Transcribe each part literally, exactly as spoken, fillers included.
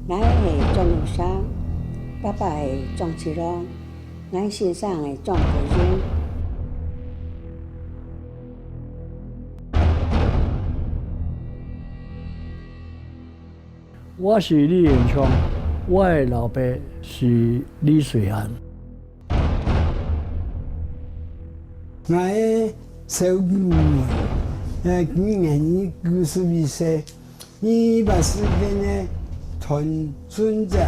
𠊎係張玉生，爸爸係張七郎，𠊎先生係張國榮。我是李延昌，我个老爸是李瑞涵。 𠊎个小舅母，呃，今年佢九十一歲，二二八事件个傳信者。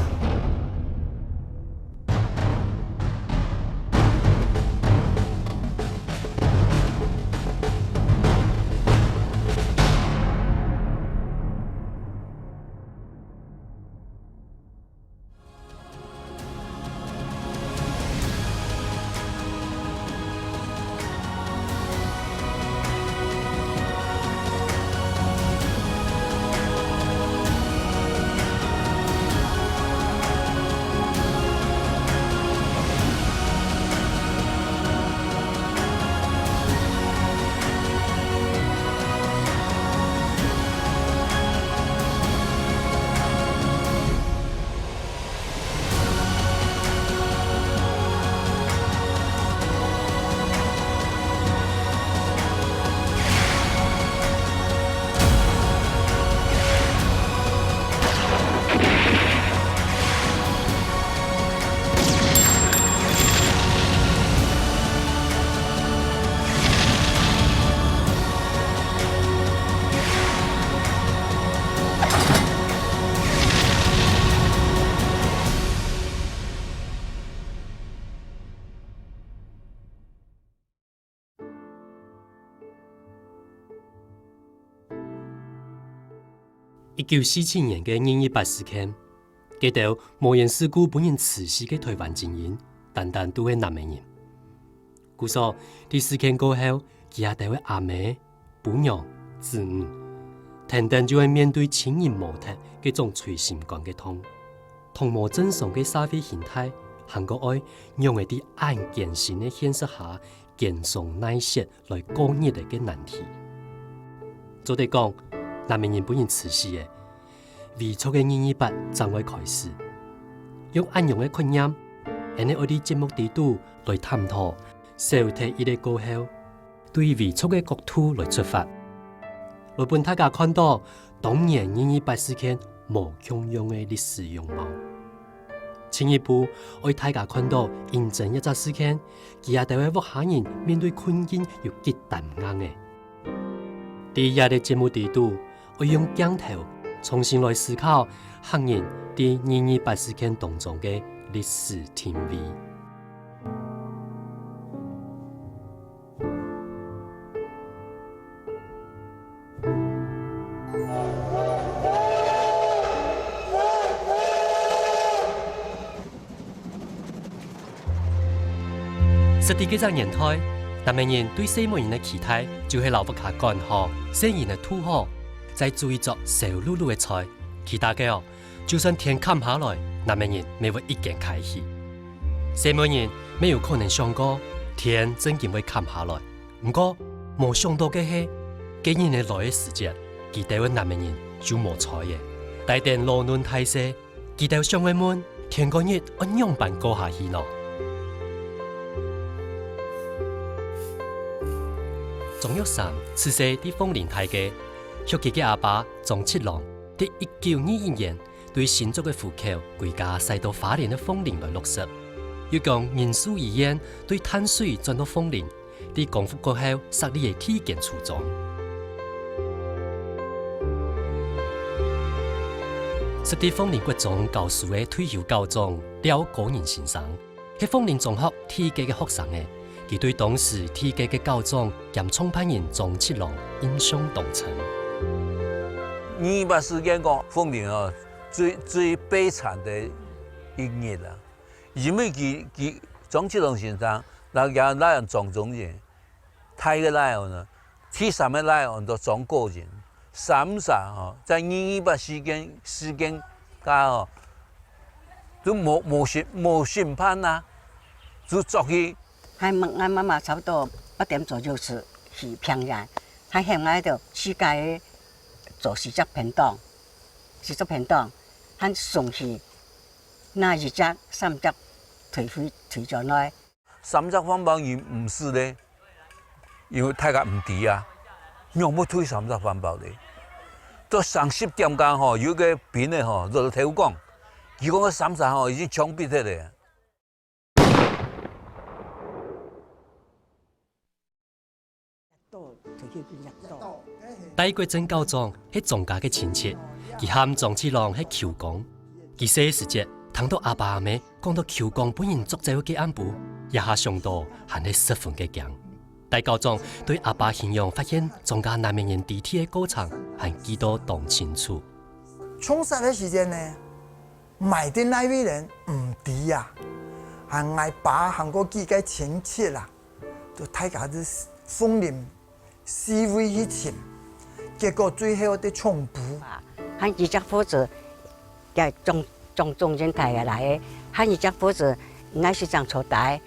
一九四七年个二二八事件，該兜無緣世故分人處死个台灣精英，單單都係南美人。故所，在事件過後，佢兜个阿姆、餔娘、子女，跈等就愛面對親人無忒該種捶心肝个痛，同無正常个社會形態，還過愛仰仔在恁艱辛个現實下， 堅強耐雪來過日仔个難題。做得講，南美人分人處死了，遺族个二二八正會開始。用恁樣个概念，𠊎俚愛在節目裡肚來探討，消忒一个過後，對遺族个角度來出發，來分大家看著當年二二八事件無共樣个歷史樣貌。 進一步，愛大家看著因爭這隻事件，佢兜个屋下人面對困境有幾擔硬仔。在這个節目裡肚，愛用鏡頭重新來思考客人在二二八事件當中个歷史定位。 設在該隻年代，南美人對細妹人个期待就係摎屋下管好，細人仔渡好，再煮一桌燒漉漉个菜。其他个哦， 就算天崁下來，南美人乜會一肩㧡起。細妹人乜有可能想過，天正經會崁下來。毋過，無想著个係，該日仔來个時節，佢兜个南美人就無在了。帶等老嫩大細，佢兜想愛問，天光日愛仰般過下去呢？張玉生自細在鳳林大个，畜佢个阿爸張七郎，在一九二一年 對新竹个湖口歸家徙到花蓮个鳳林來落實，又將仁壽醫院對淡水轉到鳳林，在光復過後設立个第一間書莊。設在鳳林國中教書个退休校長廖高仁先生， 係鳳林中學第一屆个學生仔，佢對當時第一屆个校長兼創辦人張七郎印象當深。二二八事件講，鳳林哦，最，最悲慘的一日啊，因為佢，佢張七郎先生，那，那，那樣莊中人， 大个倈仔呢，第三个倈仔安到張國榮，三儕吼，在二二八事件，事件下吼，都無，無審，無審判啊，就捉去。𠊎媽，𠊎媽媽差不多八點左右是去平原，𠊎喊𠊎兜自家个做四隻便當，四隻便當，還送去拿一隻三隻退回退轉來。三隻番包人毋使咧，因為大家毋知啊，仰會退三隻番包咧？到三十點鐘吼，有一個兵仔吼，落頭講，佢講个三隻吼已經槍斃忒咧。 戴國正校長係莊家个親戚，佢和莊七郎係舅公。佢細時節聽到阿爸阿姆講到舅公分人捉走个暗晡，這下想到還係十分个驚。戴校長對阿爸形容發現莊家難免人知體个過程，還記到當清楚。衝殺个時間呢， 埋在哪位人毋知啊，還𠊎爸還過幾個親戚啊，就大家就鳳林四圍去尋，結果最後在中部。還一隻火車，在中中中間抬下來个，還一隻火車，𠊎係正坐底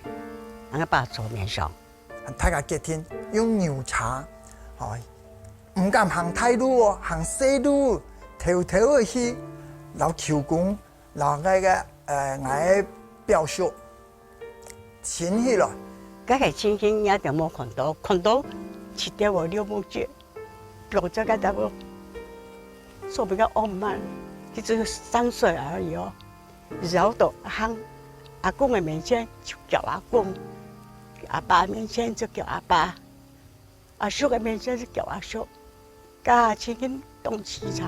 ，𠊎爸坐面上。 大家決定用牛車，吼，毋敢行大路哦，行細路，偷偷仔去，摎舅公，摎該個，呃，𠊎个表叔尋起來。該個情形也就無看到，看到七條我六目汁，落在該搭个，所以比較傲慢，佢只有三歲而已哦。 繞到行阿公个面前就叫阿公，阿爸面前就叫阿爸，阿叔个面前就叫阿叔，家情形當淒慘。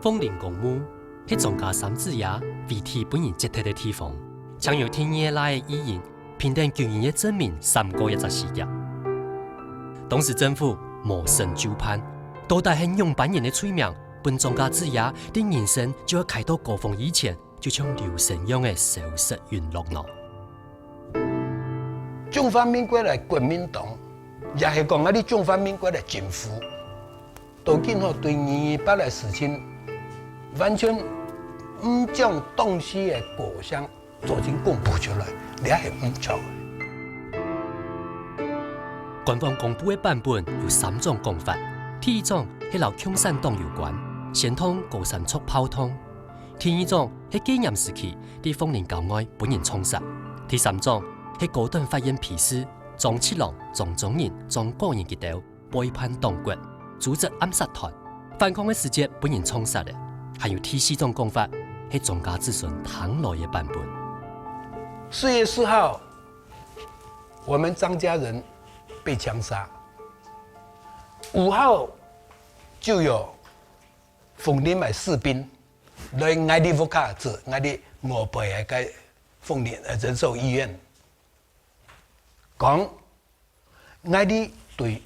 鳳林公墓係莊家三子爺遺體分人掘忒个地方，正有第二個倈仔个遺影 憑等九二一个證明閃過一隻死角。當時政府無審就判，到底係仰般人个罪名，分莊家子爺在人生就愛開到高峰以前，就像流星樣个消失隕落呢？中華民國个國民黨，也係講𠊎兜中華民國个政府，到今吼對二二八个事情，完全毋將當時个過程 做陣公布出來，這係毋著个。官方公布个版本有三種講法。第一種係摎共產黨有關，先同高山族跑通；第二種係戒嚴時期在鳳林郊外分人銃殺；第三種係高等法院批示，莊七郎、莊宗仁、莊果仁佢兜 背叛黨國，組織暗殺團，反抗个時節分人銃殺个。還有第四種講法，係莊家子孫聽來个版本。四月四號，我們張家人被槍殺。五號就有鳳林个士兵來𠊎兜屋下，指𠊎兜外背个該鳳林，呃，仁壽醫院，講 𠊎兜對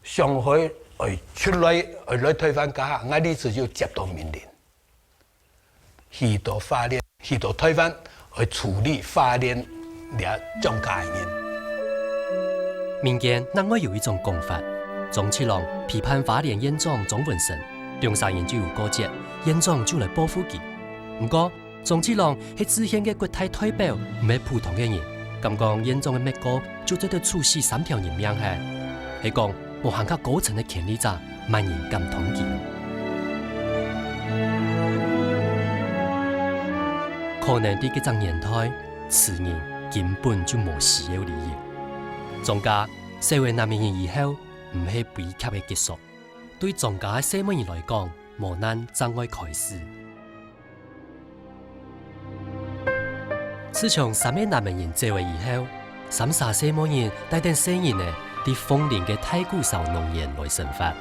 上海愛出來，愛來臺灣該下，𠊎兜就接到命令，去到花蓮，去到臺灣，愛處理花蓮這莊家个人。民間另外有一種講法，莊七郎批判花蓮縣長莊文盛，兩儕人就有過節，縣長就來報復佢。毋過， 莊七郎係制憲个國大代表，毋係普通个人。敢講縣長个滅國就做得處死三條人命係？係講無還較高層个權力者，麼人敢動佢呢？可能在該隻年代，自認根本就無需要理由。莊家，身為南美人以後，毋係悲劇个結束，對莊家个細妹人來講， 磨難正愛開始。自從三個南美人走了以後，三儕細妹人帶等細人仔，在鳳林个大鼓梢農園來生活。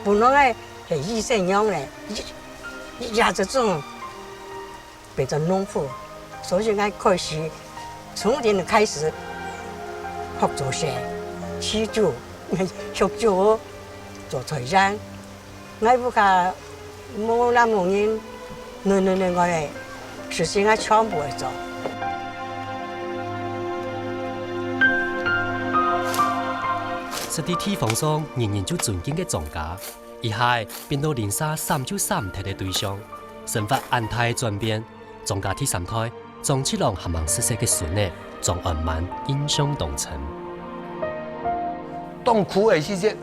本來係醫生樣咧，也這種 變成農夫，所以𠊎開始從零開始學做事，起厝、畜豬、做菜園。𠊎屋下無男無人，囡囡个事情𠊎全部會做。實在地方上，人人就尊敬个莊家， 一下變到鄰舍閃就閃忒个對象，生活恁大个轉變，莊家第三代莊七郎還吂識細个孫仔莊安曼印象當深。當苦个時節，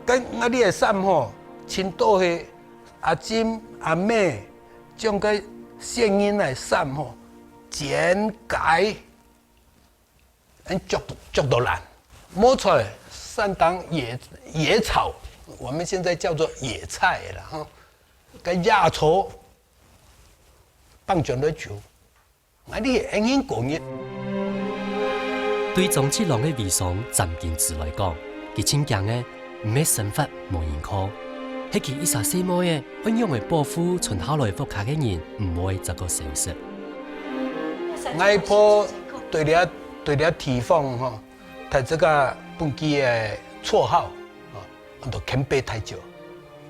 該𠊎俚个衫吼，盡多係阿珍阿姆將該線人个衫吼剪解，嗯，著著到爛，無錯，山當野野草，我們現在叫做野菜啦哈，該野草放轉來煮。 𠊎俚係恁樣過日。對張七郎个遺孀詹金枝來講，佢盡驚个毋係生活無人靠，係佢一儕細妹仔愛仰仔保護存下來屋下个人毋會再過消失。外婆對這對這地方吼，大自家分佢个綽號，啊，安到憲兵大將，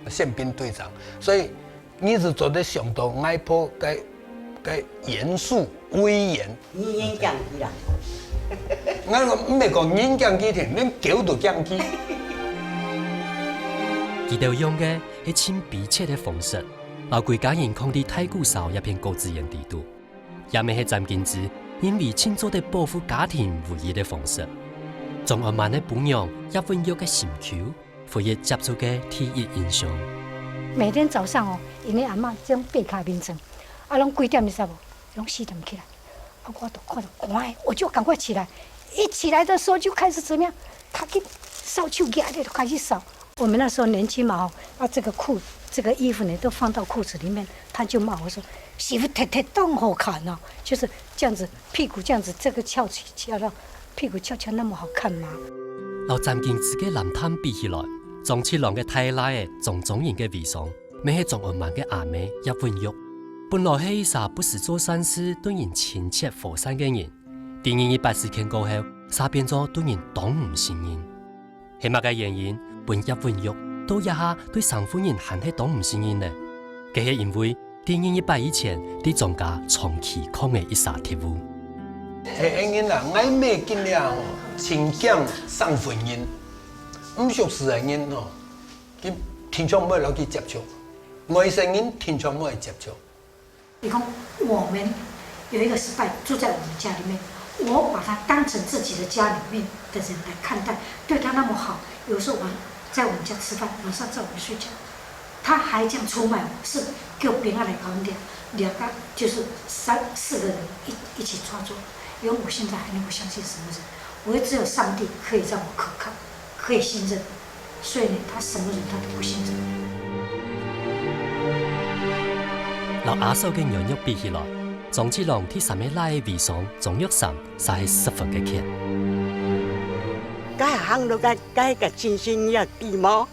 憲兵隊長。所以 你就做得想到外婆个个嚴肅威嚴。你人驚佢啦？𠊎講毋係講人驚佢添，連狗都驚佢。佢兜用个係盡悲切个方式，摎歸家人囥在大鼓梢這片果子園底肚，也乜係詹金枝認為盡做得保護家庭唯一个方式。張安曼个餔娘葉韻玉个心臼 唯一接觸个第一印象。每天早上哦，𠊎个阿嬤將被卡眠床，啊，攏幾點你知無？攏四點起來，啊，我都看到乖，我就趕快起來。一起來的時候就開始怎麼樣？他去掃帚，就開始掃。我們那時候年輕嘛，哦，啊，這個褲，這個衣服呢，都放到褲子裡面，他就罵我說：「媳婦，忒忒當好看哦。」就是這樣子，屁股這樣子，這個翹起翹到屁股翹翹那麼好看嗎？ 摎詹金枝个藍炭比起來，張七郎个大倈仔張宗仁个遺孀，乜係張安曼个阿姆葉韻玉。本來係一儕不時做善事、對人親切和善个人，在二二八事件過後，煞變做對人當毋信任。係麼个原因，分葉韻玉到這下對生份人還係當毋信任呢？該係因為 在二二八以前，在張家長期囥个一儕特務。係恁樣啦，𠊎姆今了吼，盡驚生份人，毋熟識个人吼，佢定著毋會摎佢接觸，外省人定著毋會接觸。你看，我們有一個失敗住在我們家裡面，我把他當成自己的家裡面的人來看待，對他那麼好，有時候晚在我們家吃飯，晚上在我們睡覺， 他還這樣出賣我，是叫別人來搞你，兩個就是三四個人一一起操作，因為我現在還能夠相信什麼人？我也只有上帝可以讓我可靠，可以信任，所以呢，他什麼人他都不信任。摎阿嫂个軟弱比起來，張七郎第三个倈仔遺孀張玉嬋，嗄係十分个譴。該行路个該个精神也知無？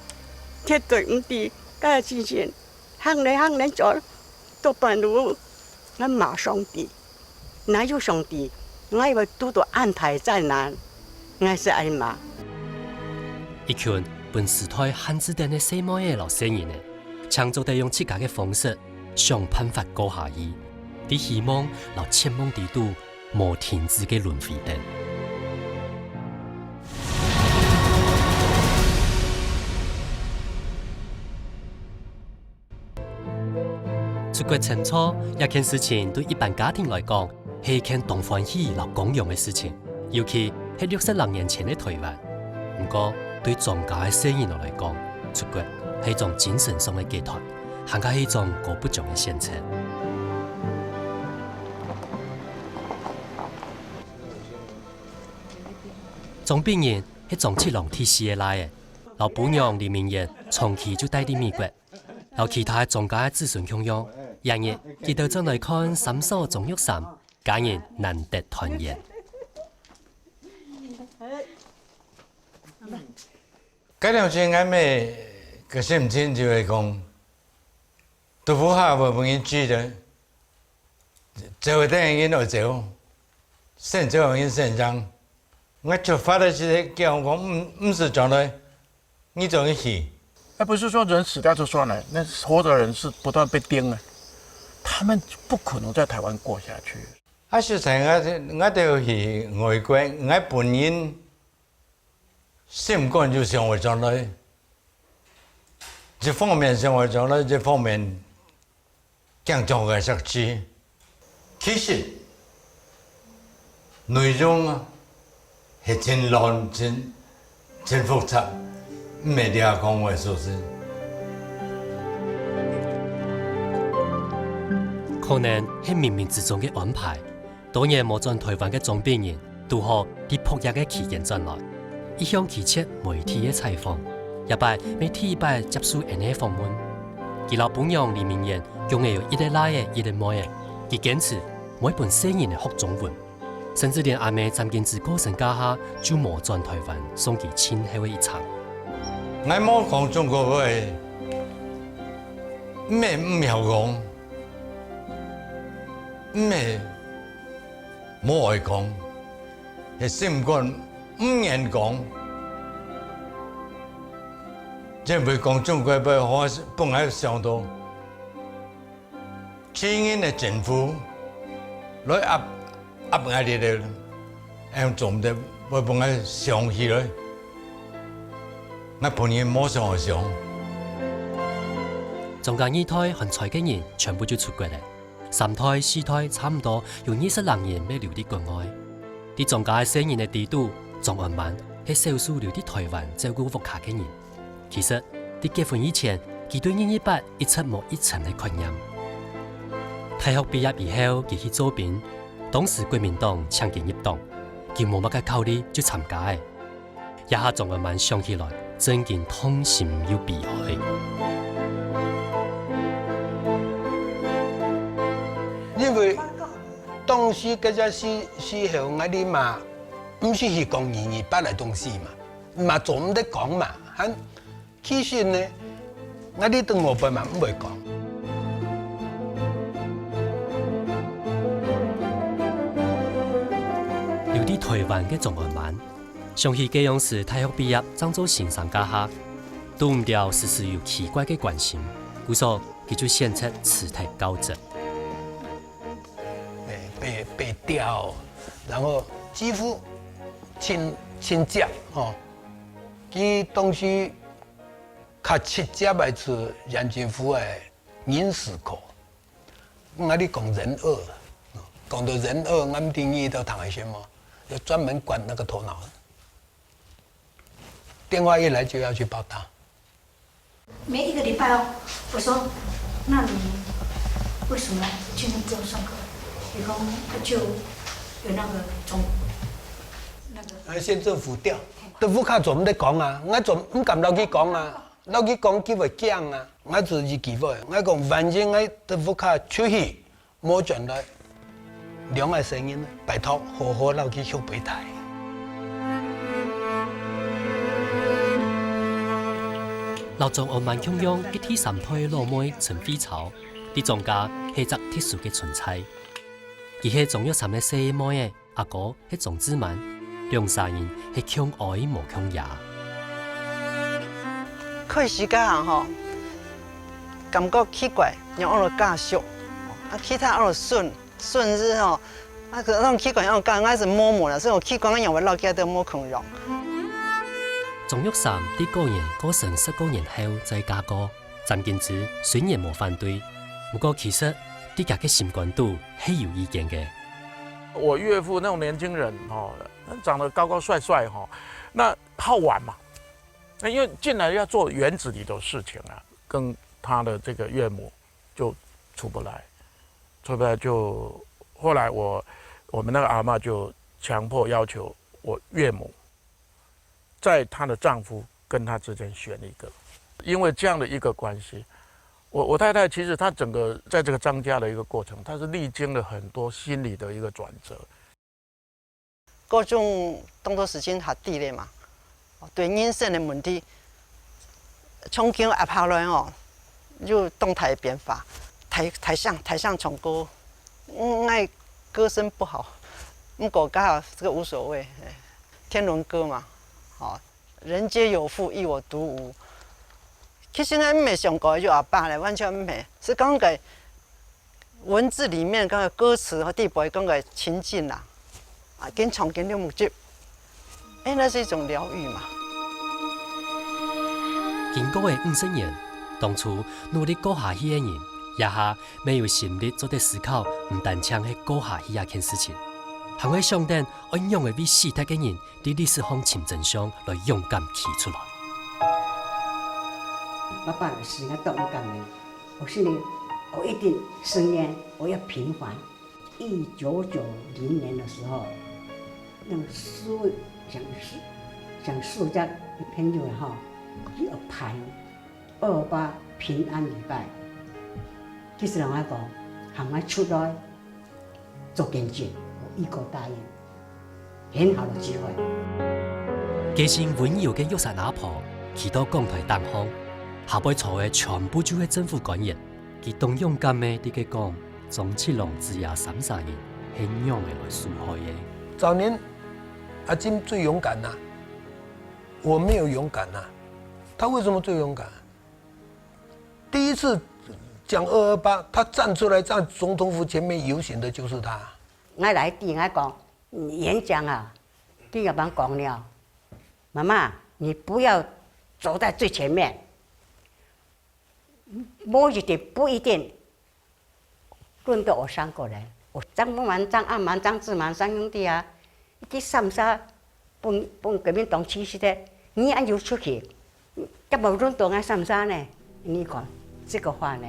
絕對毋知，該精神行來行來走，到半路，𠊎罵上帝，哪有上帝？𠊎會堵到恁大災難，𠊎係恁罵。一群分時代限制等个細妹仔摎細人仔，淨做得用自家个方式，想辦法過下去，在希望摎絕望底肚 無停止个輪迴等。出國深造，這件事情對一般家庭來講，係一件當歡喜摎光榮个事情，尤其係六十零年前个臺灣。毋過，對張家个細人仔來講，出國係一種精神上个解脫，還較係一種高不中个選擇。 張炳仁係張七郎第四个倈仔，摎餔娘李明諺長期就戴在美國，摎其他張家个子孫共樣，這日佢兜轉來看三嫂張玉嬋，家人難得團圓。該當時𠊎姆个心情就係講， 都無下會分人知个，走个等人愛走，先走个人先行。𠊎出發个時節，佢講毋毋使轉來，你轉去去。那不是說人死掉就算了，那活的人是不斷被盯啊，他們不可能在台灣過下去。啊，實在𠊎𠊎兜去外國，𠊎本人 心肝就想愛轉來，一方面想愛轉來，一方面驚張家失志。其實內容啊，係真亂、真真複雜。毋係這講話所致。可能係冥冥之中个安排，多年無轉臺灣个張炳仁，堵好在服役个期間轉來，一向拒絕媒體个採訪，這擺乜第一擺接受恁呢訪問。佢摎餔娘李明諺共下有一個倈仔一個妹仔，佢堅持毋會分細人仔學中文。 甚至連阿姆詹金枝過身該下就無轉臺灣送佢盡後个一程。𠊎無講中國話，毋係毋曉講，毋係無愛講，係心肝毋願講。因為講中國話，𠊎本來想到，去年个政府來壓 壓𠊎兜个，恁樣做毋得，會分𠊎想起來，𠊎本人無想好想。張家二代還在个人全部就出國了，三代、四代差毋多有二十零人乜留在國外。在張家个細人仔裡肚，張安曼係少數留在臺灣照顧屋下个人。 其實，在結婚以前，佢對二二八一直無一層个概念。大學畢業以後，佢去做兵，當時國民黨請佢入黨，佢無麼个考慮就參加了。這下張安曼想起來，真經痛心又悲哀。因為當時該隻時，時候，𠊎兜嘛，毋係去講二二八个東西嘛，嘛做毋得講嘛，還 其實呢，𠊎兜對外背嘛毋會講。留在臺灣个張安曼，想起該央時大學畢業正做先生該下，堵毋著時時有奇怪个關心，故所佢就選擇辭忒教職。被，被，被調，然後幾乎盡，盡接，吼。佢當時 較直接个係縣政府个人事科。𠊎兜講人二，講到人二，𠊎毋知你兜聽過無？要專門管那個頭腦。電話一來就要去報到。每一個禮拜哦，我說，那你為什麼今天不用上課？你講，啊，就有那個中，那個，呃，縣政府調，都毋敢做毋得講啊，𠊎做毋敢落去講啊。 落去講佢會驚啊！𠊎就一句話，𠊎講萬一𠊎在屋下出去，無轉來，兩個細人，拜託好好摎佢畜肥大。摎張安曼共樣，佢第三代个老妹陳慧超，在張家係隻特殊个存在。佢係張玉山个細妹仔， 阿哥係張志滿，兩儕人係共哀無共爺。開始該下吼，感覺奇怪，仰會恁家屬，啊，其他恁順，順序吼，啊，該種奇怪仰會恁，𠊎係無問啦，所以𠊎奇怪，𠊎仰會摎佢兜無共樣。張玉山在哥哥過身十過年後再嫁過，詹金枝雖然無反對，毋過其實在佢个心肝肚係有意見个。 我岳父那種年輕人哦，長得高高帥帥哈，那好玩嘛。那因為進來要做園子裡的事情啊，跟他的這個岳母就處不來，處不來就後來我，我們那個阿嬤就強迫要求我岳母 在她的丈夫跟她之間選一個。因為這樣的一個關係，我，我太太其實她整個在這個張家的一個過程，她是歷經了很多心理的一個轉折。高中當多時間較低咧嘛，對人生的問題，從今壓下來哦， 有當大个變化。大，大聲，大聲唱歌，嗯，𠊎歌聲不好，毋過該下這個無所謂，嘿，天倫歌嘛，吼，人皆有父，唯我獨無。其實𠊎毋係想講有阿爸咧，完全毋係，係講个文字裡面，講个歌詞和底背講个情境啦。 啊，緊唱緊流目汁。哎，那是一種療癒嘛。經過个五十年，當初努力過下去个人，這下乜有心力做得思考，毋單淨係過下去這件事情，還會想等愛仰仔為死忒个人在歷史項尋真相來勇敢企出來。爸爸个死，我當感恩。我心裡，我一定十年，我要平反。一九九零年的時候，那個蘇，像蘇，像蘇家的朋友哈，去辦二二八平安禮拜。其實人家講，喊我出來 做見證，我一口答應，很好的機會。個性溫柔个玉山阿婆，企到講台頂項，下背坐个全部就係政府官員。佢當勇敢个，對佢講，張七郎子爺三儕人係仰仔來受害个。早年阿金最勇敢呐、我沒有勇敢呐、他為什麼最勇敢？第一次講二二八，他站出來在總統府前面遊行的就是他。𠊎來對𠊎講，演講啊，對佢講了，媽媽，你不要走在最前面，不一定，不一定輪到我三個人，我張文煥、張阿滿、張志滿三兄弟啊，去三峽分分國民黨欺負个，你還有出去，敢無輪到𠊎三峽呢？你講這個話呢？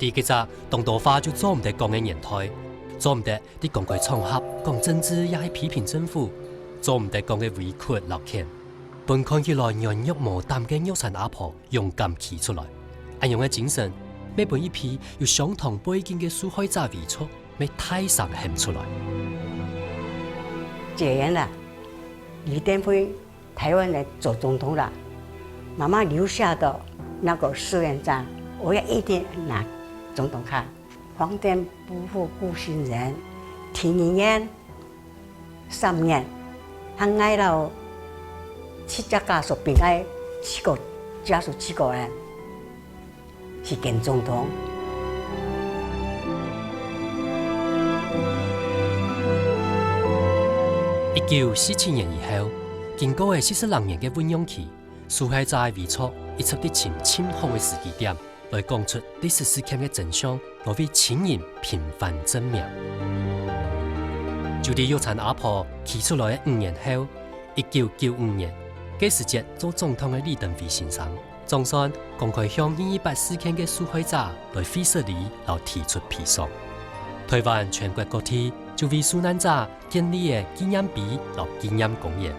在該隻當多話就做毋得講个年代，做毋得在公開場合講政治也係批評政府，做毋得講个委屈摎譴。分看起來軟弱無膽个玉山阿婆 勇敢企出來。恁樣个精神，乜分一批有相同背景个受害者遺族，乜大聲喊出來。解嚴了，李登輝台灣來做總統了，媽媽留下的那個誓願章，我要一定拿總統看。皇天不負苦心人，第二年 三月，喊𠊎摎七隻家屬並𠊎七個家屬七個人去見總統。一九四七年以後，經過个四十零年个醞釀期，受害者个遺族一直在尋盡好个時機點， 來講出歷史事件个真相，來為親人平反正名。就在玉山阿婆企出來个五年後，一九九五年，該時節做總統个李登輝先生，總算公開向二二八事件个受害者來會失禮摎提出賠償。臺灣全國各地就為受難者建立了紀念碑摎紀念公園。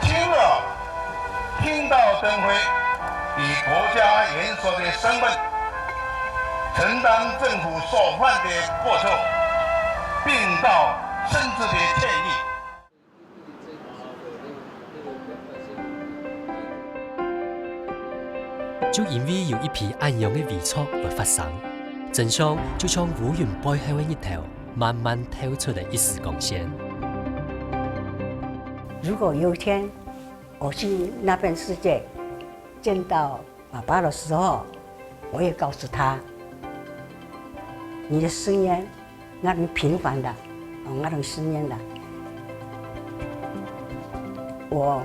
今日聽到登輝以國家元首的身份，承擔政府所犯的過錯，並道深摯的歉意。就因為有一批恁樣个遺族來發聲，真相就像烏雲背後个日頭，慢慢透出了一絲光線。如果有一天 我去那片世界見到爸爸的時候，我也告訴他，你的誓言，那你平反了，哦，那種誓言了。我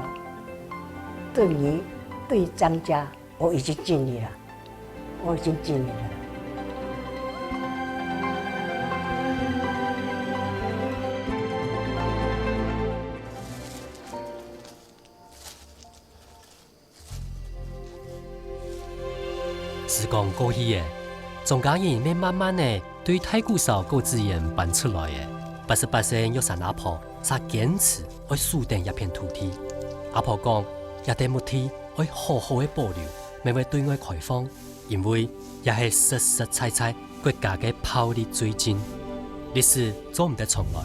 對你，對張家，我已經盡力了，我已經盡力了。 時光過去了，張家人乜慢慢仔對大鼓坪果子園搬出來了。八十八歲玉山阿婆煞堅持愛守等這片土地。阿婆講，這垤墓地愛好好仔保留，乜會對外開放，因為這係實實在在國家个暴力罪證。歷史做毋得重來，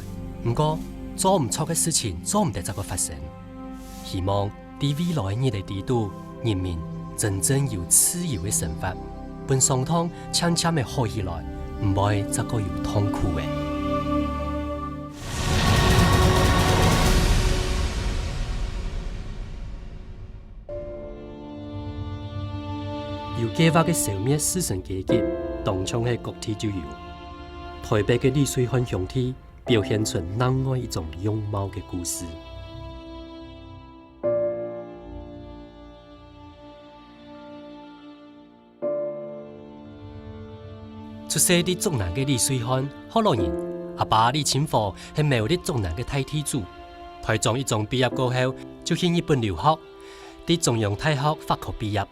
毋過做毋著个事情做毋得再過發生。希望 在未來日仔裡肚，人民真正有自由个生活，分傷痛漸漸仔好起來，毋會再過有痛苦了。有計畫个消滅士紳階級，當像係各地就有。臺北个李瑞漢兄弟表現出另外一種樣貌个故事。 出世在竹南个李瑞漢，學老人阿爸李清和係苗栗竹南个大地主，台中一中畢業過後，就去日本留學，在中央大學法科畢業。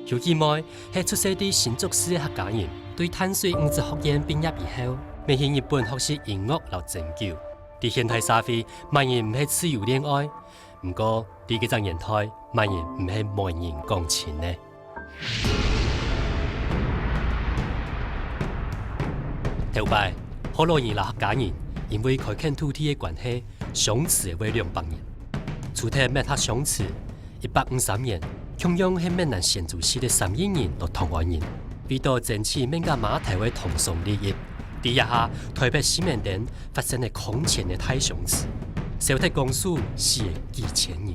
邱姊妹係出世在新竹市个客家人，對淡水女子學院畢業以後，乜去日本學習音樂摎針灸。在現代社會，麼人毋係自由戀愛？毋過，在該隻年代，麼人毋係媒人講親呢？頭擺，學老人摎客家人因為開墾土地个關係，相持會兩百年。除忒滅忒相持，一八五三年，共樣係閩南新竹市个三義人摎同安人，為著爭取閩客馬頭个通商利益，在這下台北西門町發生了空前个大相持，燒忒公所死了幾千人。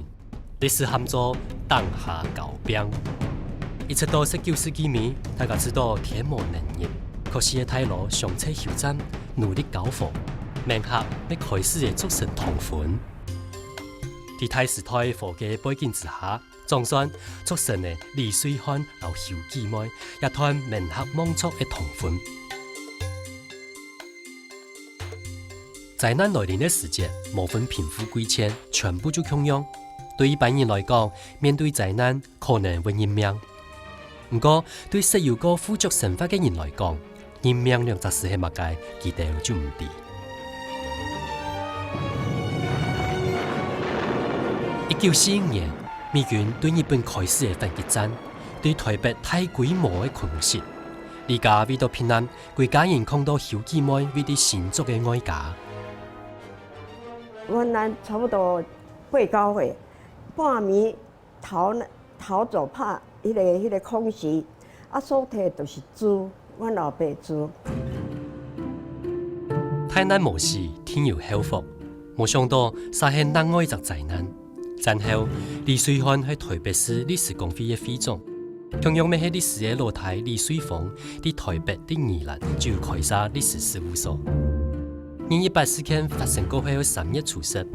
歷史喊做「頂下交柄」。一直到十九世紀尾，大家知道天無能日，各市个大路相繼休戰，奴隸交貨，閩客乜開始了逐姓通婚。在大時代和解个背景之下，總算逐姓了李瑞漢摎邱姊妹這段閩客望族个通婚。 災難來臨个時節，無分貧富貴賤，全部就共樣。對一般人來講，面對災難可能會認命。毋過，對識有過富足生活个人來講，認命兩隻字係麼个，佢兜就毋知。一九四五年，美軍對日本開始个反擊戰，對台北大規模个空襲。李家為著避難， 歸家人囥到邱姊妹位在新竹个外家。阮兜差不多八九歲，半暝逃，逃走，怕彼个，彼个空襲，啊，所提就是豬，阮老爸豬。大難無死，定有後福。無想到，煞係另外一隻災難。 戰後，李瑞漢係台北市歷史公會个會長，共樣乜係歷史个老弟李瑞峰，在台北、在宜蘭就有開設歷史事務所。二二八事件發生過後三月初十，在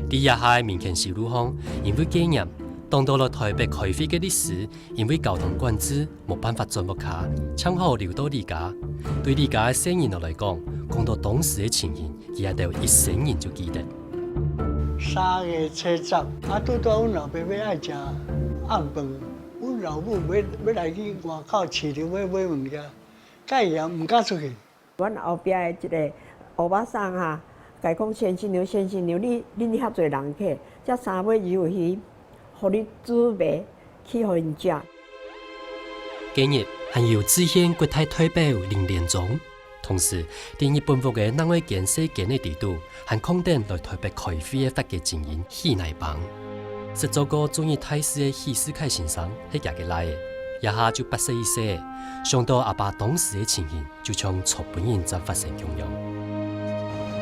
這下个民權西路項，因為戒嚴，擋著來台北開會个律師，因為交通管制， 無辦法轉屋下，正好留到李家。對李家个細人仔來講，講到當時个情形，佢兜一生人就記得。三月初十，啊，拄到阮老爸欲愛食暗飯，阮老母欲，欲來去外口市場買，買物件，蓋嚴毋敢出去。 阮後壁的一个歐巴桑哈，共伊講：「先生娘，先生娘，你，恁遐濟人客，這三尾鰇魚，予你煮糜，去予𪜶食。」該日還有致獻國大代表林連宗，同時在日本屋个另外間細間个底肚，還囥等來台北開會个法國精英許乃邦。識做過駐日大使个許世楷先生係厥个倈仔，這下就八十一歲，想到阿爸當時个情形， 就像昨晡日正發生共樣。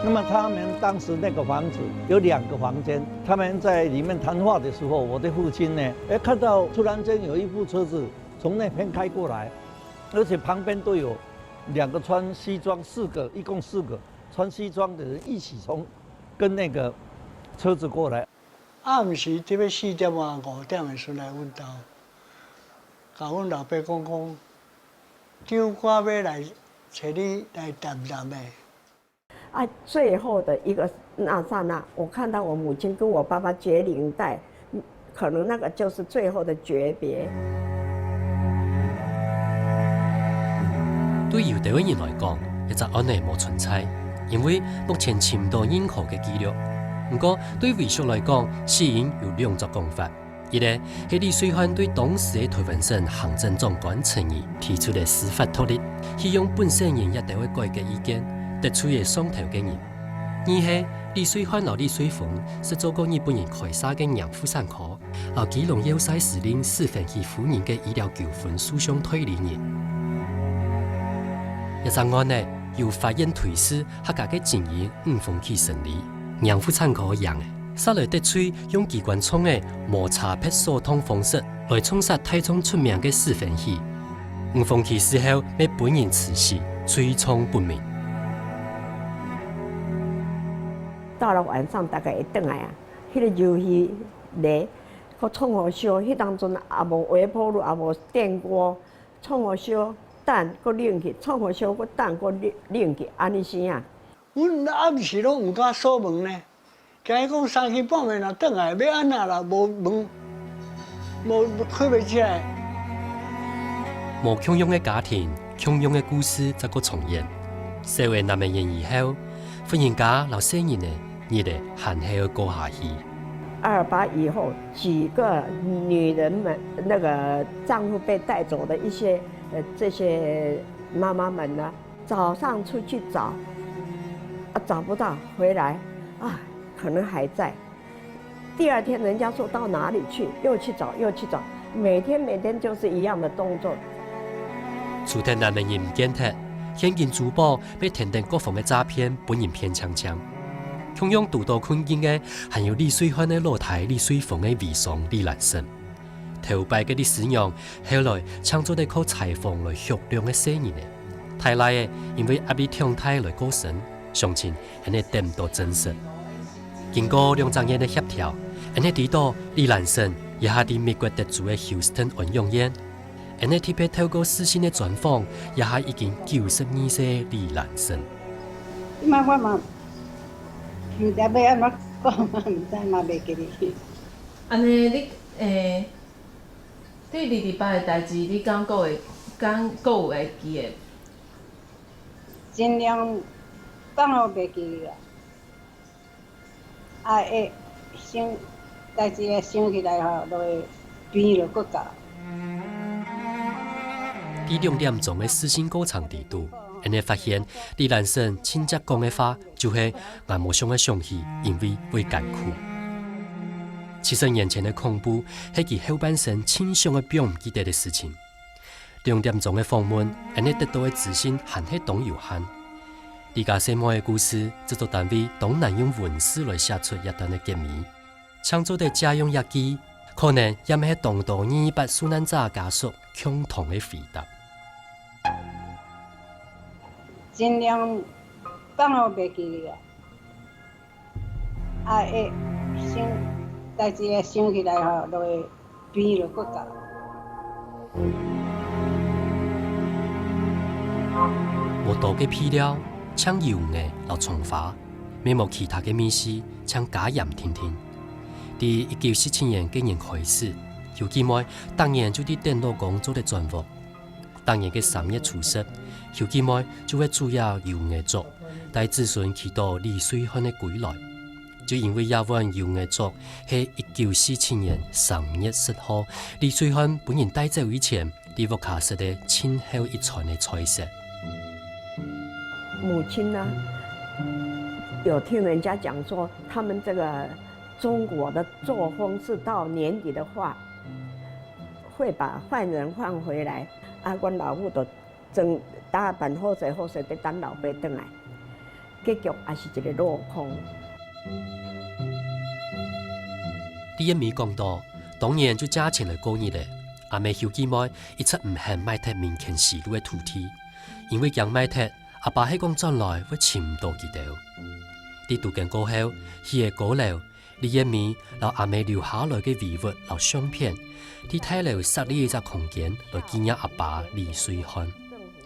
那麼他們當時那個房子有兩個房間，他們在裡面談話的時候，我的父親呢，哎，看到突然間有一部車子從那邊開過來，而且旁邊都有兩個穿西裝，四個，一共四個穿西裝的人一起從，跟那個車子過來。暗時特別四點啊、五點的時陣來阮兜，共阮老爸講講， 長官欲來揣你來談談的。啊，最後的一個那剎那，我看到我母親跟我爸爸結領帶，嗯，可能那個就是最後的訣別。對有兜个人來講，這隻案仔無存在，因為目前尋毋到任何个記錄。毋過，對遺族來講，死因有兩種講法。 一个係李瑞漢對當時个台灣省行政長官陳儀提出个司法獨立，希望本省人這兜个改革意見，得罪个上頭个人。二係李瑞漢摎李瑞峰識做過日本人開設个寧府產科，摎基隆要塞司令史芬喜夫人个醫療糾紛訴訟代理人。這隻案仔由法院推事客家个精英吳鳳喜審理，寧府產科贏了。 煞來得罪用機關銃仔無差別掃蕩方式來銃殺大眾出名个史芬喜。吳鳳喜事後乜分人刺死，罪狀不明。到了晚上大概會轉來啊，彼个鰇魚咧，閣創好燒，彼當陣也無微波爐，也無電鍋，創好燒，等，閣冷去，創好燒，閣等，閣冷，冷去，安尼生啊。阮暗時攏毋敢鎖門呢，驚伊講三更半夜若轉來，欲安怎啦？無門，無開袂起來。無共樣个家庭，共樣个故事，再過重演。細个男个人以後，婚姻家摎細人个日仔還係愛過下去。二二八以後，幾個女人們，那個丈夫被帶走的一些，呃，這些媽媽們呢，早上出去找，啊，找不到，回來，啊，可能還在。第二天人家說到哪裡去，又去找，又去找，每天每天就是一樣的動作。除忒男个人毋見忒，現今珠寶被跈等各方个詐騙，分人騙淨淨。共樣堵到困境个，還有李瑞漢个老弟李瑞峰个遺孀李蘭生。頭擺个李師娘，後來正做得靠採訪來畜養个細人仔。大倈仔因為壓力忒大來過身，相親 恁呢得毋到證實。經過兩隻院个協調，恁呢知道李蘭生這下在美國德州个Houston安養院。恁呢特別透過視訊个專訪，這下已經九十二歲个李蘭生。這擺我嘛，毋知欲按怎講，嘛毋知嘛袂記得。安尼你，誒，對二二八个代誌，你敢閣會，敢閣有會記得？ 盡量放予袂記啊。啊，會想，代誌會想起來吼，就會病就閣到。在兩點鐘个視訊過程裡肚，𫣆俚發現李蘭生親切講个話，就係𠊎無想愛想起，因為會艱苦。七十年前个恐怖，係佢後半生盡想愛放毋記得个事情。 兩點鐘个訪問，𫣆俚得到个資訊還係當有限。這家細妹个故事，製作單位當難用文字來寫出這段个結尾，淨做得借用這句，可能也係當多二二八受難者家屬共同个回答。盡量放予袂記啊。 啊，會想，代誌會想起來吼，就會病就閣到。無多个配料，淨油鹽摎蔥花，乜無其他个味緒，淨加鹽定定。對一九四七年个年開始，邱記妹逐年就在等老公做得轉屋。 逐年个三月初十，邱記妹就會煮這油鹽粥，帶子孫去到李瑞漢个歸來。就因為這碗油鹽粥係一九四七年三月十號，李瑞漢分人帶走以前，在屋下食个盡後一餐个菜色。母親呢，有聽人家講說，他們這個中國的作風是到年底的話， 會把犯人放回來，啊，阮老母就裝打扮好勢好勢，咧等老爸轉來，結局也是一个落空。李燕美講到，當年就借錢來過日仔，阿姆邱記妹一直毋肯賣忒民權西路个土地，因為驚賣忒，阿爸係講轉來會尋毋到佢兜。在都更過後，起个高樓， 李燕美摎阿姆留下來个遺物摎相片，在大樓設立一隻空間來紀念阿爸李瑞漢。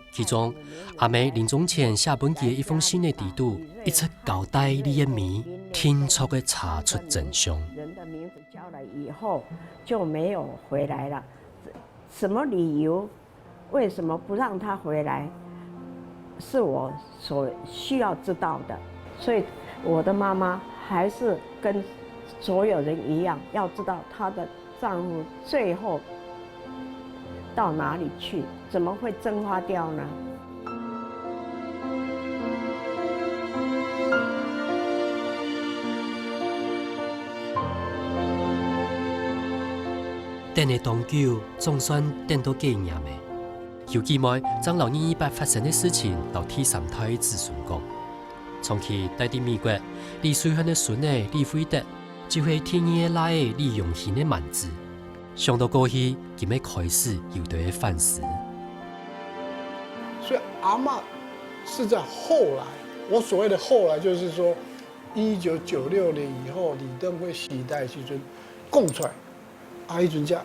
其中，阿姆臨終前寫分佢个一封信个底肚，一直交代李燕美，定著个查出真相。人的名字交了以後就沒有回來了，什麼理由？ 為什麼不讓她回來，是我所需要知道的。所以我的媽媽還是跟所有人一樣，要知道她的丈夫最後到哪裡去，怎麼會蒸發掉呢？ 等了當久，總算等到解嚴了。邱記妹正摎二二八發生个事情摎第三代个子孫講。長期戴在美國，李瑞漢个孫仔李惠德，就係第二个倈仔李榮興个滿子。想到過去，佢乜開始有兜仔反思。所以阿嬤是在後來，我所謂的後來，就是說，一九九六年以後，李登輝時代時陣講出來，啊，彼陣才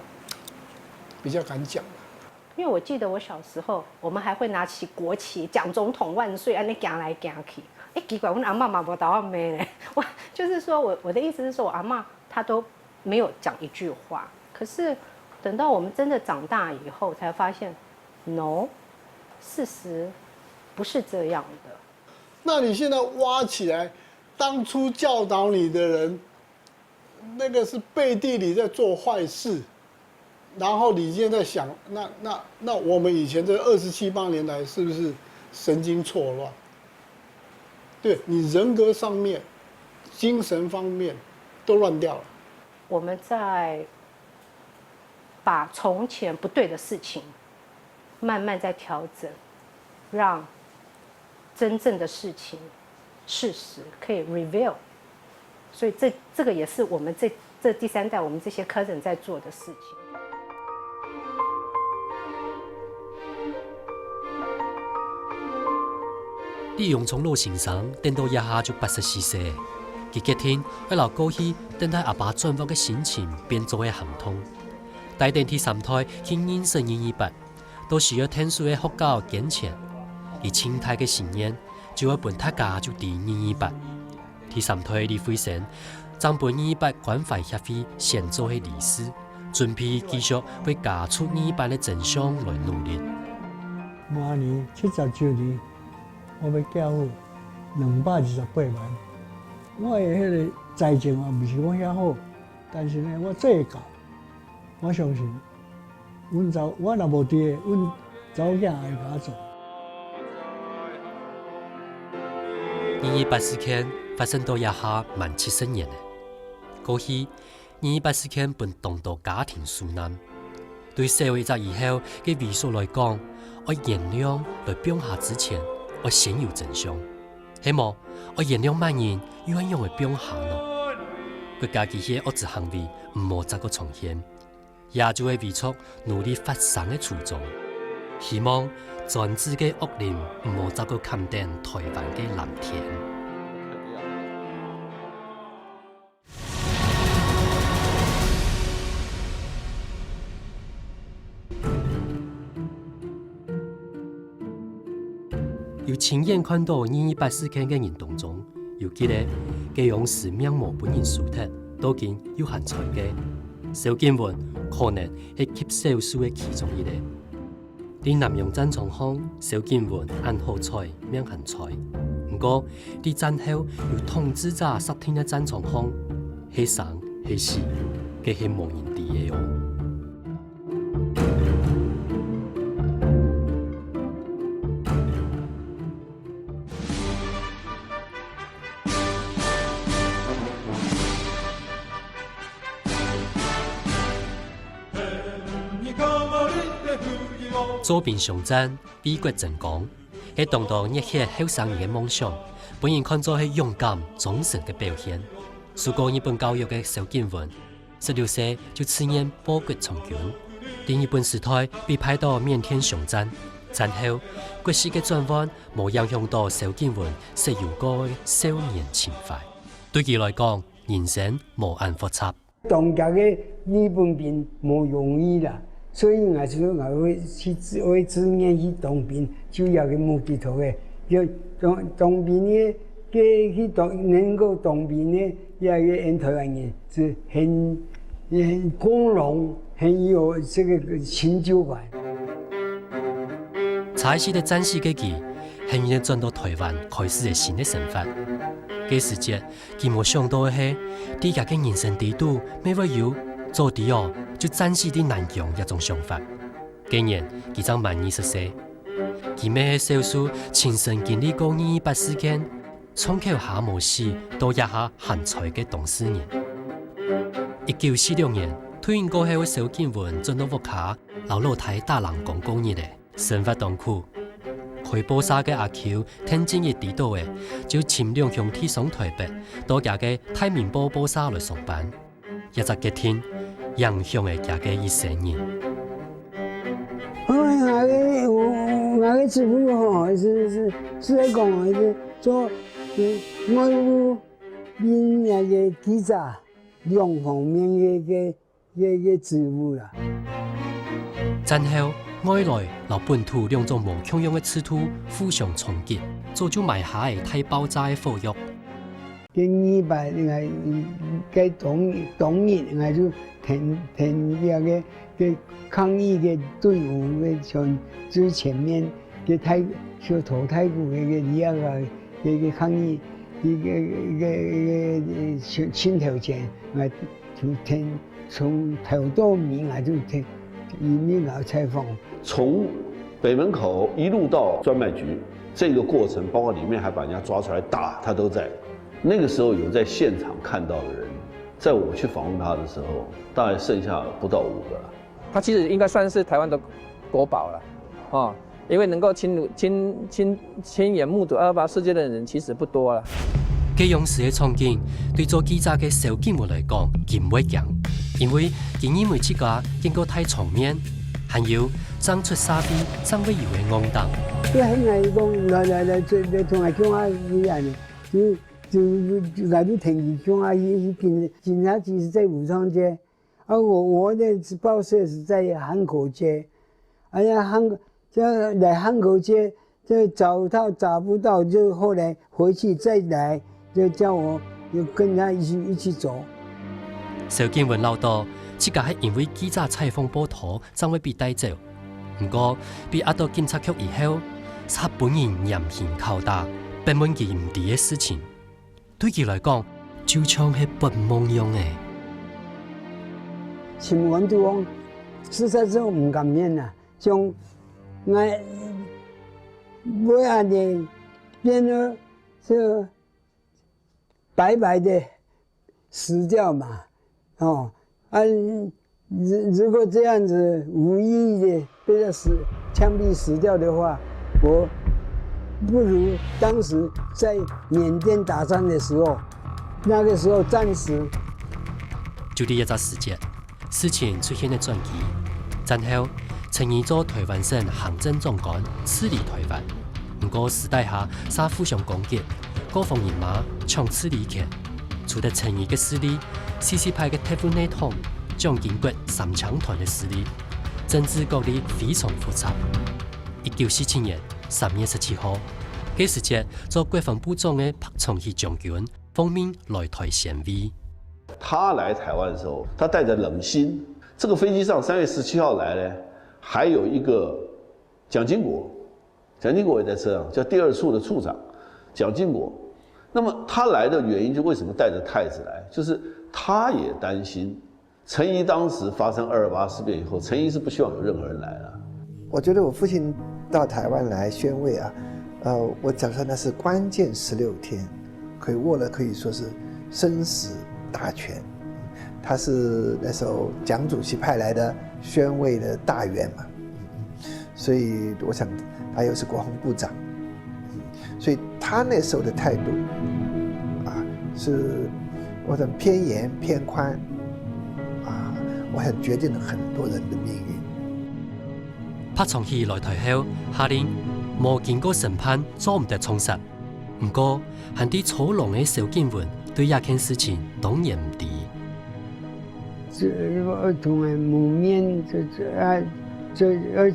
比較敢講啦。因為我記得我小時候，我們還會拿起國旗，講總統萬歲，恁樣行來行去。欸，奇怪，阮阿嬤嘛無共我罵咧。我，就是說我，我的意思是說，我阿嬤她都沒有講一句話。可是等到我們真的長大以後，才發現，no，事實不是這樣的。那你現在挖起來，當初教導你的人，那個是背地裡在做壞事，然後你現在想，那，那，那我們以前這二十七八年來是不是神經錯亂？對，你人格上面、精神方面都亂掉了。我們在把從前不對的事情慢慢在調整，讓真正的事情、事實可以 reveal。所以這，這個也是我們這，這第三代，我們這些 cousin 在做的事情。李永聰老先生等到這下就八十四歲，佢決定愛摎過去等待阿爸轉屋个心情變做个行動，帶等第三代去認識二二八， 到需要𢯭手个學校捐錢，佢盡大个心願，就愛分大家就知二二八。第三代李惠生，正分二二八關懷協會選做係理事，準備繼續為家族二二八个真相來努力。明年七十週年，我欲寄付兩百二十八萬。我个彼个財政啊，毋是講遐好，但是呢，我做會到。 我相信，阮查，我若無佇咧，阮查某囝會共我做。二二八事件發生到這下滿七十年了。過去，二二八事件分當多家庭受難。對社會責任後个遺族來講，愛原諒來放下之前，愛先有真相。係無，愛原諒麼人，又愛仰會放下呢？國家機器个惡質行為，毋好再過重現。 也就係遺族努力發聲个初衷。希望專制个惡靈毋好再過崁等台灣个藍天。有親眼看到二二八事件个人當中， 有幾个，該央時命無分人收忒，到今又還在个。蕭景文可能係極少數个其中一个。在南洋戰場項，蕭景文恁好彩，命還在。毋過，在戰後由統治者設定个戰場項，係生係死，該係無人知个哦。 做兵相戰，為國爭光，係當多熱血後生人个夢想，分人看做係勇敢、忠誠个表現。受過日本教育个蕭景文， 十六歲就自願報國從軍，在日本時代被派到緬甸相戰。戰後，國籍个轉換無影響到蕭景文昔有過个少年情懷。對佢來講，人生無恁複雜。當時个日本兵無容易啦，所以𠊎就𠊎會去自會自願去當兵，就這个目的頭个。就當當兵个，个去當能夠當兵个，這个𠊎等台灣人 係很很光榮，很有這個成就感。在世个戰死个佢，很願轉到台灣開始个新个生活。該時節，佢無想到个係，在佢个人生底肚，乜會有早知哦，就戰死在南洋這種想法。該年，佢正滿二十歲。佢乜係少數親身經歷過二二八事件， 創口下無死，到這下還在个當事人。一九四六年，退伍過後个蕭景文轉到屋下，摎老弟打零工過日仔，生活當苦。開報社个阿舅，聽見一知道仔，就尋兩兄弟上台北，到厥个大明報報社來上班。 這隻決定影響了厥个一生人。哦，𠊎个，𠊎个祖父吼，係，係，係講，係做，嗯，外務、兵那个記者，兩方面个，个，个，个職務啦。戰後，外來摎本土兩種無共樣个制度互相衝擊，早就埋下个大爆炸个火藥。該二八，該當當日，𠊎就跈跈這个个抗議个隊伍个像最前面个大像拖大鼓个个這个个个抗議，一个个个个盡頭前，𠊎就跈從頭到尾，𠊎就跈，一面𠊎採訪。从北门口一路到专卖局，这个过程，包括里面还把人家抓出来打，他都在。那个时候有在现场看到的人，在我去访问他的时候，大概剩下不到五个。它其实应该算是台湾的国宝了，哦，因为能够亲亲亲亲眼目睹二二八事件的人其实不多了。該樣式个場景，對做記者个蕭敬文來講，佢毋會驚，因為佢認為自家見過大場面，還有正出社會正會有个戇膽。佢還來講，來來來，做來同𠊎共下去恁呢，就就就𠊎就聽佢共下去，去警警察局是在武昌街，啊我我的报社是在汉口街，哎呀汉这来汉口街，这找到找不到，就后来回去再来，就叫我就跟他一起一起走。蕭敬文恅著，自家係因為記者採訪報導正會被帶走。毋過，被押到警察局以後，煞分人嚴刑拷打，逼問佢毋知个事情。對佢來講，就像係發夢樣仔。心肝肚講，實在是毋甘願啊，像𠊎會恁呢變到這白白的死掉嘛，哦，啊，如如果這樣子無意義的被他死槍毙死掉的話，我不如當時在緬甸打仗的時候，那個時候戰時。就在這隻時節，事情出現了轉機。戰後，陳儀做台灣省行政長官治理台灣，毋過私底下煞互相攻擊，各方人馬搶治理權。除忒陳儀个勢力，四四派个特務內通、蔣經國三青團个勢力，政治角力非常複雜。一九四七年三月十七號，該時節做國防部長个柏昌喜將軍奉命來台宣慰。他来台湾的时候，他带着冷心。这个飞机上三月十七号来呢，还有一个蒋经国，蒋经国也在车上，叫第二处的处长蒋经国。那么他来的原因，就为什么带着太子来，就是他也担心陈仪当时发生二二八事变以后，陈仪是不希望有任何人来了。我觉得我父亲到台湾来宣慰啊，呃，我讲说那是关键十六天，可以握了可以说是生死大权。他是那时候蒋主席派来的宣慰的大员嘛，所以我想他又是国防部长，所以他那时候的态度啊，是我想偏严偏宽啊，我想决定了很多人的命运。柏昌喜來台後，下令無經過審判做毋得銃殺。毋過，還在坐牢个蕭敬文對這件事情當然毋知。愛同人謀面，愛愛愛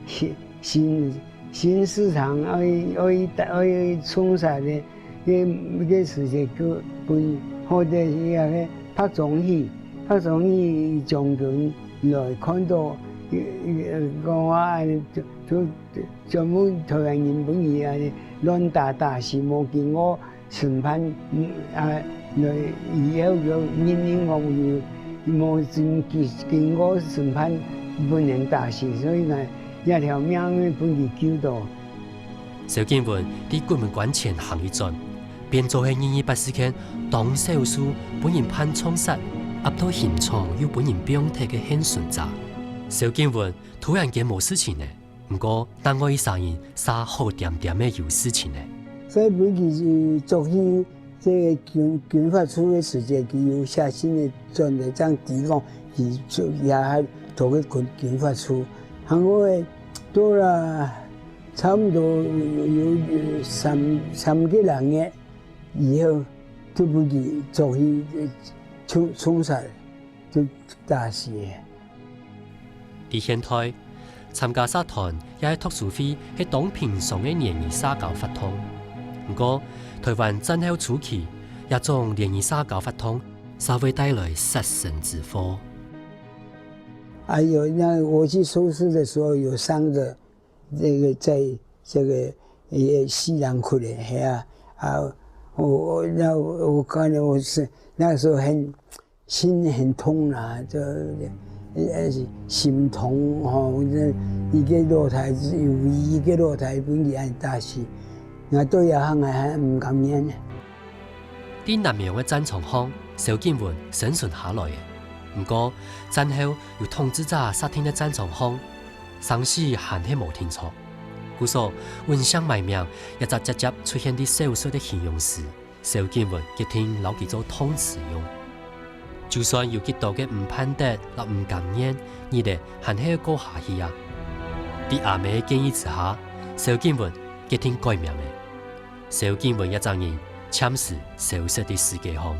去新新市場，愛愛愛銃殺个，个个事情，就分好得个柏昌喜，柏昌喜將軍來看到，講話就就全部台灣人分佢亂打打死，無經過 審判，啊，來以後就認定講有無經經過審判，分人打死，所以呢，這條命分佢救到。蕭敬文在鬼門關前行一轉，變做係二二八事件當少數分人判銃殺，押到刑場又分人放忒个倖存者。蕭敬文突然間無事情了。 毋過，另外一儕人煞好恬恬仔有事情了。所以分佢捉去這个軍軍法處个時節，佢有寫信个轉來，正知講佢就也還逃去軍軍法處，還過到了差毋多有有三三個零月以後，就分佢捉去銃銃殺，就打死了。 在現代，參加社團也係讀書會係當平常个聯誼社交活動。毋過，臺灣戰後初期，這種聯誼社交活動煞會帶來殺身之禍。哎喲，那我去收屍的時候有三個，這個在這個，呃，西涼窟的，嘿啊，啊，我，我，那我，我看了，我是，那時候很，心很痛啊，就，呃，心痛吼，這一個老弟，有一個老弟分佢恁打死，𠊎到這下𠊎還毋甘願。 在南洋个戰場項，蕭景文生存下來个。毋過，戰後由統治者設定个戰場項，生死還係無定著。故所，《溫相埋命》這隻輒輒出現在小說个形容詞，蕭景文決定摎佢做動詞用。就算有幾多个毋盼得摎毋甘願，日仔還係愛過下去啊！在阿姆个建議之下，蕭景文決定改名个。 蕭景文這隻人暫時消失在世界項。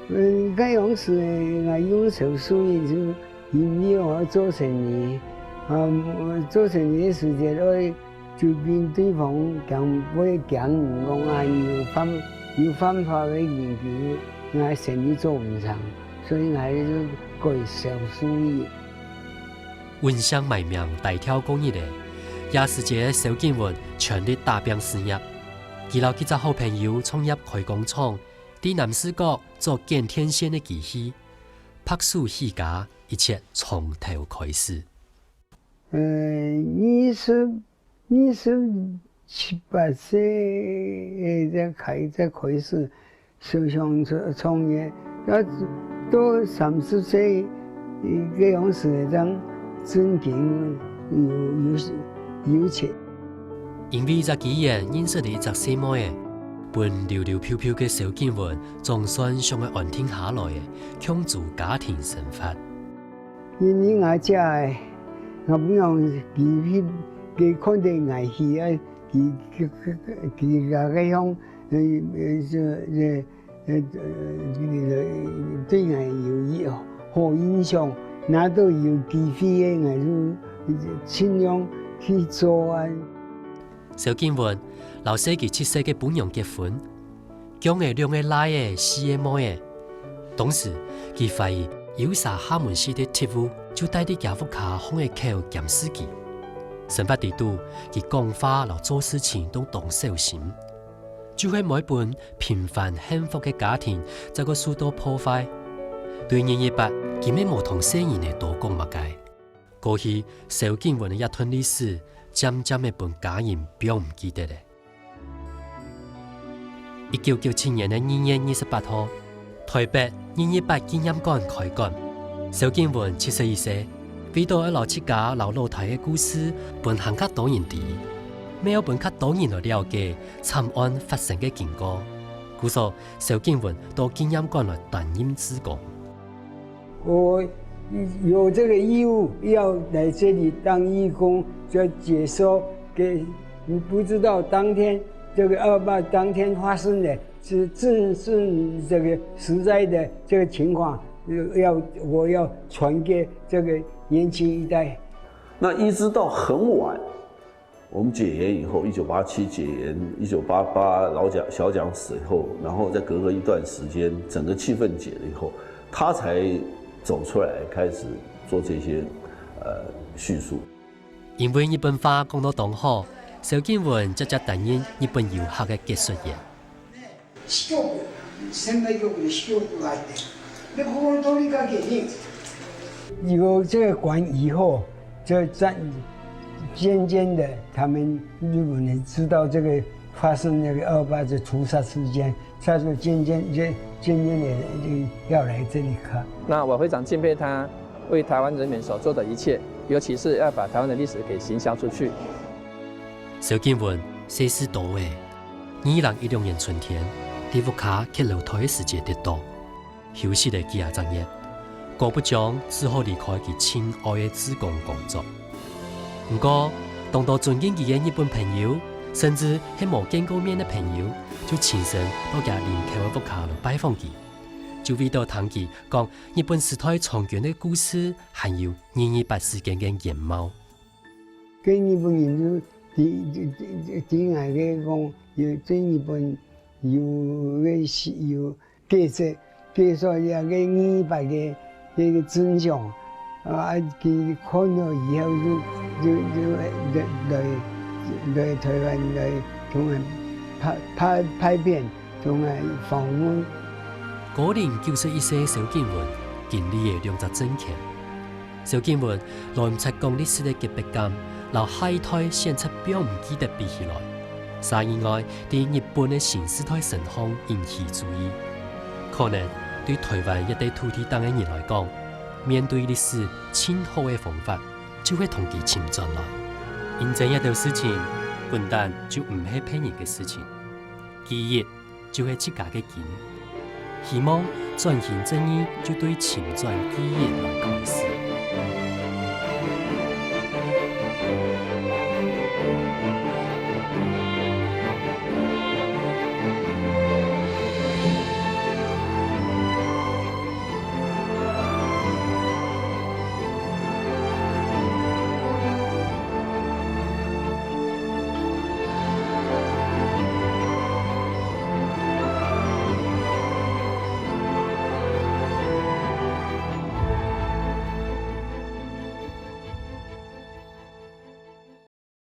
嗯，該樣時𠊎用蕭素英就因為𠊎做生意，啊，做生意个時節，愛周邊對方驚會驚，講啊有犯，有犯法个人，𠊎生意做毋成，所以𠊎就改蕭素英。 《溫相埋命》大條過日仔，這時節个蕭景文全力打拚事業。佢摎幾隻好朋友創業開工廠，在南勢角做剪電線个機器，白手起家，一切從頭開始。呃，二十，二十七八歲，呃，才開，才開始 思想創，創業，到，到三十歲，呃，該樣時正正經有，有，有錢。因為這機緣認識了一隻細妹仔，分溜溜飄飄个蕭景文總算想愛安定下來仔，共組家庭生活。因為𠊎姐仔，𠊎毋想佢去，佢看著𠊎去，啊，佢，佢，佢，佢，佢，佢，佢， 呃，呃，這，這，呃，呃，對𠊎有一好印象，若到有機會个，𠊎就盡量去做啊。蕭景文摎細佢七歲个餔娘結婚，降仔兩個倈仔、四個妹仔。當時，佢懷疑有儕廈門式个特務就戴在厥屋下巷仔口監視佢。生活裡肚，佢講話摎做事情都當小心。 就係會分平凡幸福个家庭再過受到破壞。對二二八，佢乜無同細人仔多講麼个。過去，蕭景文个這段歷史，漸漸仔分家人放毋記得了。一九九七年个二月二十八號， 臺北二二八紀念館開館，蕭景文七十一歲，為著愛摎自家摎老弟个故事分還較多人知，乜愛分較多人來了解慘案發生个經過。故所，蕭景文到紀念館來擔任志工。我有這個義務要來這裡當義工，就解說給，你不知道當天，這個二二八當天發生的 是，是，是這個實在的這個情況，要，我要傳給這個年輕一代。那一直到很晚，我們解嚴以後，一九八七解嚴，一九八八老蔣，小蔣死以後，然後再隔了一段時間，整個氣氛解了以後，他才走出來開始做這些，呃，敘述。因為日本話講到當好，蕭景文輒輒擔任日本遊客个解說員。 四局，千葉局の四局來的。で、ここの通りかけに、有這個館以後，就漸，漸漸的，他們日本人知道這個發生那個二二八的屠殺事件，他就漸漸，漸，漸漸的要來這裡看。那我非常敬佩他為台灣人民所做的一切，尤其是要把台灣的歷史給行銷出去。蕭景文，歲數大了， 二零一六年春天，在屋下揭樓台个時節跌倒，休息了幾下隻月，姑不將只好離開佢親愛个志工工作。毋過，當多尊敬佢个日本朋友，甚至係無見過面个朋友，就親身到厥林口个屋下來拜訪佢。就為著聽佢講日本時代長卷个故事，還有二二八事件个原貌。該日本人就知知知知𠊎个講，有在日本有个有解釋解說這个二二八个這个真相，啊，佢看了以後就就就來來來台灣來同𠊎拍拍拍片，同𠊎訪問。高齡九十一歲个蕭景文經歷了兩隻政權。蕭景文來毋切講歷史个潔白感，摎下一代選擇放毋記得比起來，儕意外在日本个新時代身項引起注意。可能對台灣這塊土地頂个人來講，面對歷史盡好个方法，就係同佢尋轉來。因爭這兜事情，本旦就毋係別人个事情，記憶就係自家个根。希望轉型正義就對尋轉記憶來開始。